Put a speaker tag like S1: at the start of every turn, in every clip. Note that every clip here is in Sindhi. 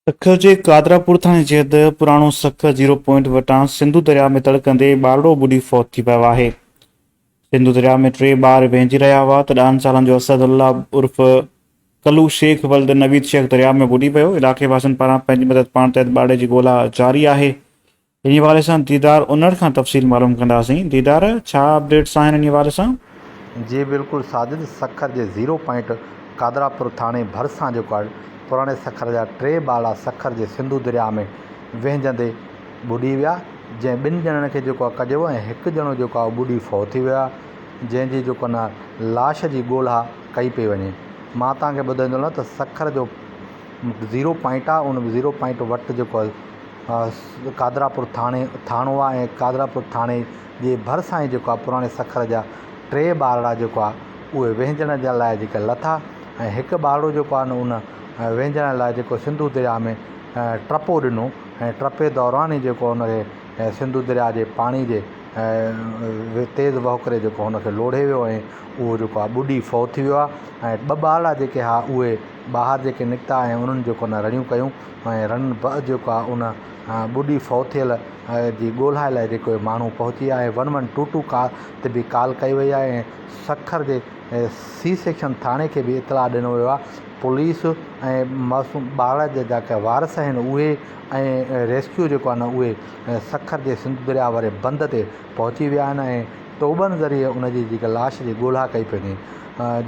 S1: سکر جي قادراپور ٿاڻي جي حد پراڻو سکر زيرو پوائنٽ وٽان سنڌو درياء ۾ تڙڪندي ٻارڙو ٻڏي فوت ٿي پيو آهي. سنڌو درياء ۾ ٽي ٻار وهنجي رهيا هئا ته ڏهن سالن جو اسد الله عرف ڪلو شيخ ولد نويد شيخ درياء ۾ ٻڏي پيو. علائقي واسين پاران پنهنجي مدد پاڻ تحت ٻارڙي جي ڳولا جاري آهي. انهي حوالي سان ديدار انڙ کان تفصيل معلوم ڪنداسين. ديدار، ڇا اپڊيٽس آهن انهي حوالي سان؟
S2: جي بلڪل ساجد سکر جي زيرو پوائنٽ قادراپور ٿاڻي ڀرسان جيڪو آهي پراڻي سکر جا ٽي ٻارڙا سکر جي سنڌو درياء ۾ وهنجندي ٻڏي ويا جنهن ٻن ڄڻن کي جيڪو آهي ڪڍيو ۽ هڪ ڄڻو جيڪو آهي ٻڏي فوت ٿي ويو آهي جنهن جي جيڪو نه لاش جي ڳولها ڪئي پئي وڃي مان توهان کي ٻڌائيندو هلان ته سکر جو زيرو پوائنٽ آهي ان زيرو پوائنٽ وٽ جيڪو آهي قادراپور ٿاڻي ٿاڻو آهي ۽ قادراپور ٿاڻي جي ڀرسان ئي جيڪو آهي پراڻي سکر جا ٽي ٻارڙا جيڪو آهي اهي وهنجڻ جي لاء جيڪي لٿا ۽ هڪ ٻارڙو جيڪو آهي نه ان وهنجڻ لاء جيڪو سنڌو درياء ۾ ٽپو ڏنو ۽ ٽپي دوران ئي جيڪو ان کي سنڌو درياء جي پاڻي جي تيز وهڪري جيڪو هن کي لوڙهي ويو ۽ اهو جيڪو آهي ٻڏي فوت ٿي ويو آهي ۽ ٻه ٻارڙا جيڪي هئا اهي ٻاهر جيڪي نڪتا ۽ انهن جيڪو نه رڙيون ڪيون ۽ رن بعد جيڪو آهي ان ٻڏي فوت ٿيل جي ڳولها لاء جيڪو ماڻهو پهچي ويا ۽ ون ون ٽو ٽو ڪا تي به ڪال ڪئي وئي آهي ۽ سکر جي سي سيڪشن ٿاڻي کي به اطلاع ڏنو ويو آهي پوليس ۽ معصوم ٻار جا جيڪا وارث آهن اهي ۽ ريسڪيو جيڪو آهي نه اهي سکر جي سنڌو درياء واري بند تي پهچي ويا آهن ۽ ٽوٻن ذريعي ان جي جيڪا لاش جي ڳولها ڪئي پئي وڃي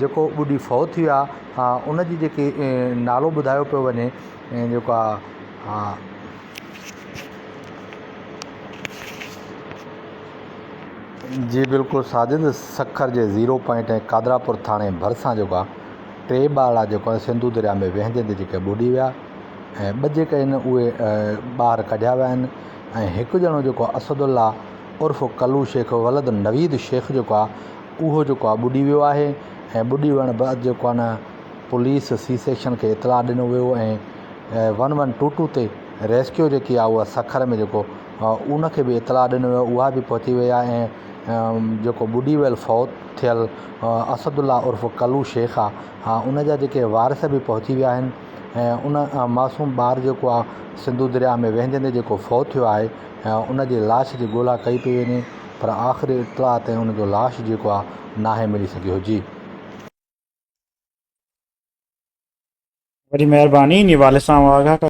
S2: جيڪو ٻڏي فوت ٿي ويا ان جي جيڪي نالو ٻڌايو پيو وڃي جيڪو آ جي بلڪل ساجد سکر جي زيرو پوائنٽ ۽ قادراپور ٿاڻي ڀرسان جيڪو آ ٽي ٻارڙا جيڪو آ سنڌو درياء ۾ وهنجندي جيڪي ٻڏي ويا ۽ ٻه جيڪي آهن اهي ٻاهر ڪڍيا ويا آهن ۽ هڪ ڄڻو جيڪو اسد الله عرف ڪلو شيخ ولد نويد شيخ جيڪو آ اهو جيڪو آ ٻڏي ويو آهي ۽ ٻڏي وڃڻ بعد جيڪو آ نه پوليس سي سيڪشن کي اطلاع ڏنو ويو ۽ ون ون ٽو ٽو تي ريسڪيو جيڪي آ اها سکر ۾ جيڪو ان کي به اطلاع ڏنو ويو اها به پهچي وئي آهي ۽ جيڪو ٻڏي ويل فوت ٿيل اسد الله عرف ڪلو شيخ آ ان جا جيڪي وارث به پهچي ويا آهن ۽ ان معصوم ٻار جيڪو آ سنڌو درياء ۾ وهنجندي جيڪو فوت ٿيو آهي ان جي لاش جي ڳولا ڪئي پئي وڃي پر آخري اطلاع تائين ان جو لاش جيڪو آ ناهي ملي سگهيو جي.
S1: وڏي مهرباني انهي حوالي سان آگاهه ڪيو.